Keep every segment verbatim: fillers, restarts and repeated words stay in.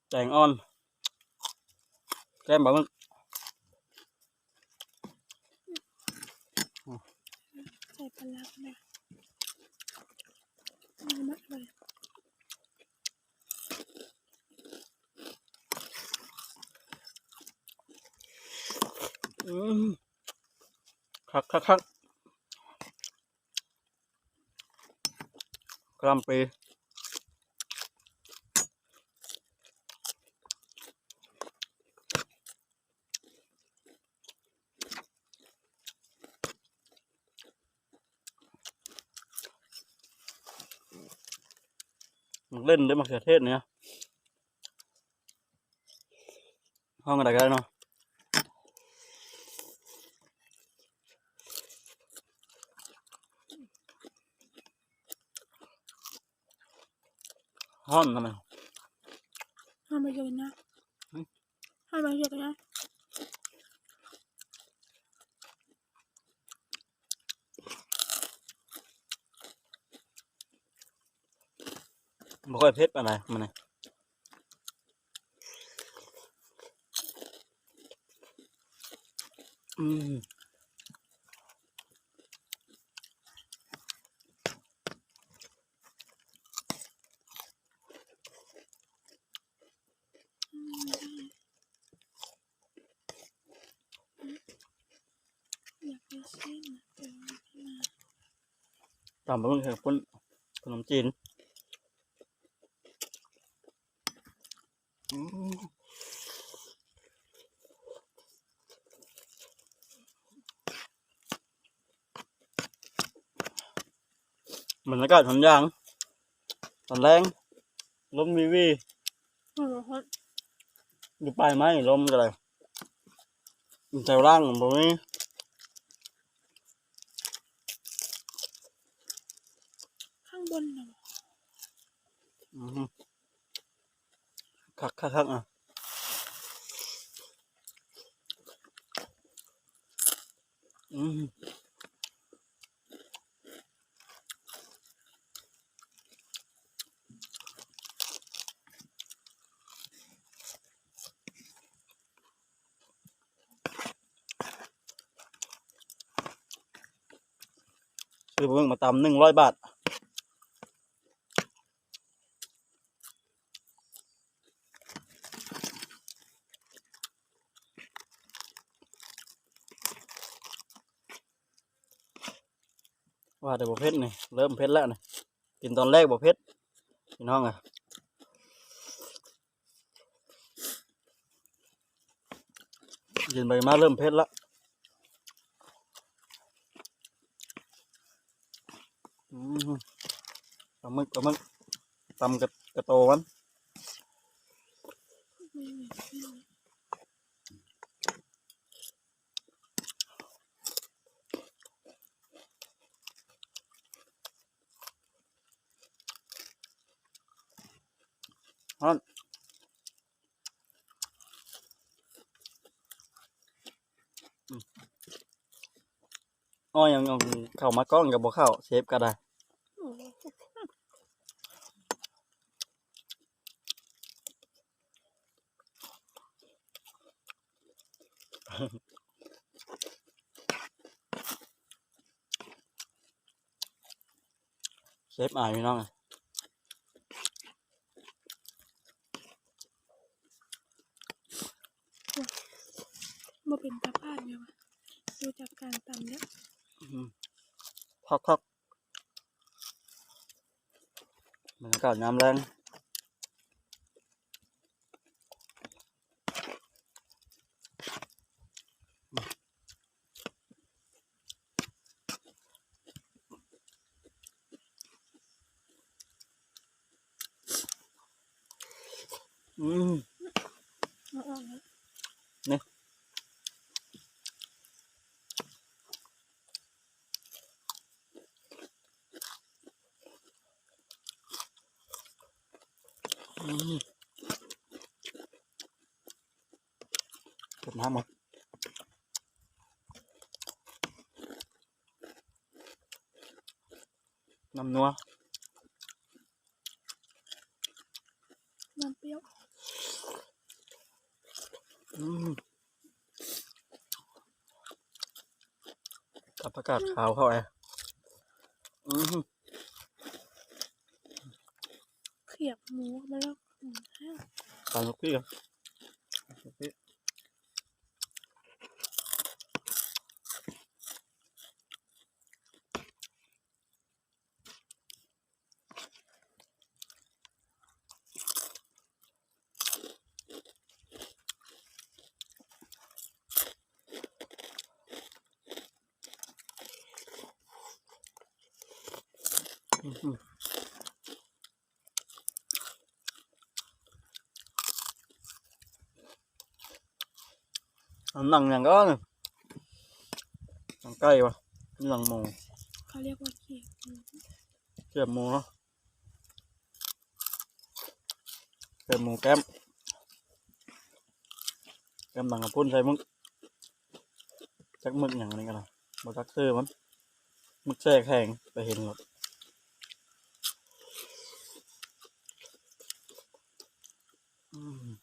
แตงอ่อน แกล้มปลาหมึก ใส่ปลาร้าก็ได้ไม่มากเลย อืมคักคักคักกะหล่ำปลี มันเล่นได้มะเขือเทศเนี่ย ห้องอะไรก็ได้เนาะ ห้อนทำไม ห้ามมาเยอะนะ อืม ห้ามมาเยอะนะ บ่ค่อยเผ็ดปานใดมันนี่ อืม อยากได้เส้นแต่ว่าไม่มา ตำปลาหมึกใส่ข้าวปุ้นขนมจีน อืม บรรยากาศสวนยาง ตอนแลง ลมวีวี โอ้โห อยู่ปลายไม้ลมก็เลยอยู่แถวล่างบ่มี ข้างบนน่ะ อืมคักคักคักอ่ะ อืม ซื้อเบิ่งมาตำหนึ่งร้อยบาท ว่าแต่บ่เผ็ดนี่ เริ่มเผ็ดแล้วนี่ กินตอนแรกบ่เผ็ด พี่น้องอะ กินไปมาเริ่มเผ็ดละ อืม ปลาหมึก ปลาหมึก ตำกับกระโตมัน ฮ้อน อืม อ้อยยังเอาเข้ามากล้องกับบ่เข้า เชฟก็ได้ เชฟอายพี่น้องอะ บ่เป็นตาพลาดเลยวะ ดูจากการตำแล้ว อืม คักคัก บรรยากาศยามแลง อืม เอาออกแล้ว นี่ อืม เก็บน้ำหมด น้ำนัว น้ำเปรี้ยว อืม กับผักกาดขาวเข้าไป อืม เขียบหมูมาแล้ว อืม ตำลูกพี่กัน ลูกพี่ อืม อันหนังอย่างก็เนี่ย หนังไก่วะ หนังหมู เขาเรียกว่าเขียบหมู เขียบหมูเนาะ เขียบหมูแก้ม แก้มหนังกระพุ้นใส่หมึก จักหมึกอย่างนี้ก็ได้ บ่จักชื่อมัน หมึกแช่แข็ง ไปเห็นหมด อืม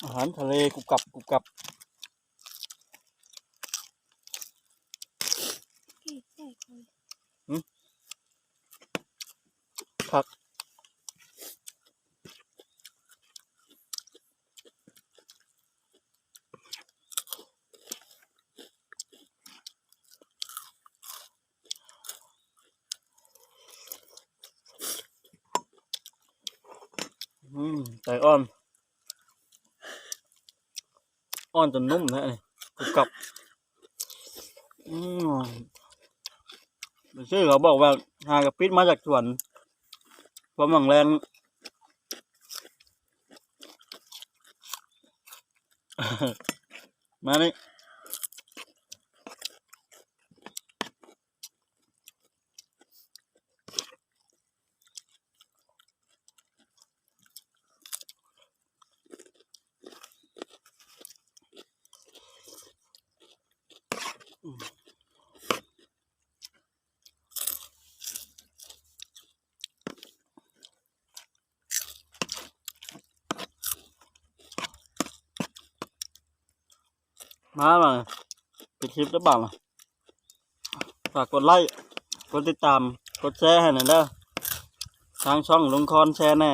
อาหารทะเลกรุบกรับกรุบกรับ ผัก อืม ไก่อ่อน อ่อนจนนุ่มนะนี่ กรุบกรับ อืม ชื่อเขาบอกว่า หากะปิดมาจากสวน ความหวังแรง มานี่ มามา ปิดคลิปแล้วเปล่าล่ะ ฝากกดไลค์ กดติดตาม กดแชร์ให้หน่อยเด้อ ทางช่องลุงคอนแชร์แน่